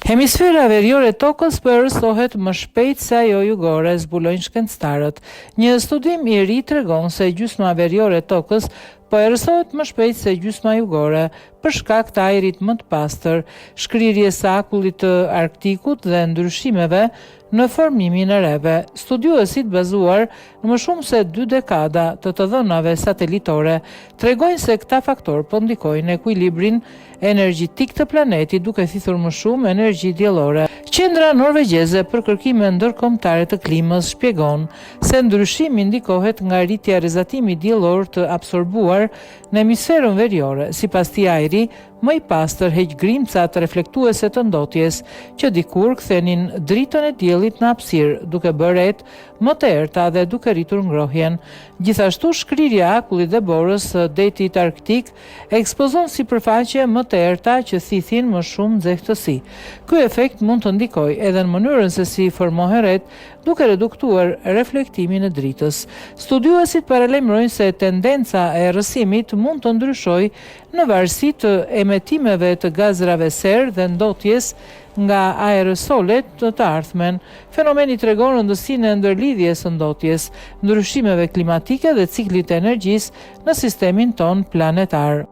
Hemisfera veriore e Tokës po errësohet më shpejt se ajo jugore, zbulojnë shkencëtarët. Një studim i ri tregon se gjysma veriore e Tokës po errësohet më shpejt se gjysma jugore, për shkak të ajrit më të pastër, shkrirjes së akullit të Arktikut dhe ndryshimeve në formimin e reve. Studiuesit, bazuar në më shumë se dy dekada të të dhënave satelitore, tregojnë se këta faktorë po ndikojnë në ekuilibrin energjetik të planetit duke thithur më shumë energji diellore. Qendra Norvegjeze për Kërkime Ndërkombëtare të Klimës shpjegon se ndryshimi ndikohet nga rritja e rrezatimit diellor të absorbuar në hemisferën veriore. Sipas tij ajri më i pastër heq grimcat reflektuese të ndotjes, që dikur kthenin dritën e diellit në hapësirë, duke bërë retë më të errëta dhe duke rritur ngrohjen. Gjithashtu, shkrirja e akullit dhe borës së detit Arktik ekspozon sipërfaqe më të errëta që thithin më shumë nxehtësi. Ky efekt mund të ndikojë edhe në mënyrën se si formohen retë, duke reduktuar reflektimin e dritës. Studiuesit paralajmërojnë se tendenca e errësimit mund të ndryshojë në varësi të emetimeve të gazrave serë dhe ndotjes nga aerosolet në të ardhmen. Fenomeni tregon rëndësinë e ndërlidhjes së ndotjes, ndryshimeve klimatike dhe ciklit të energjisë në sistemin tonë planetar.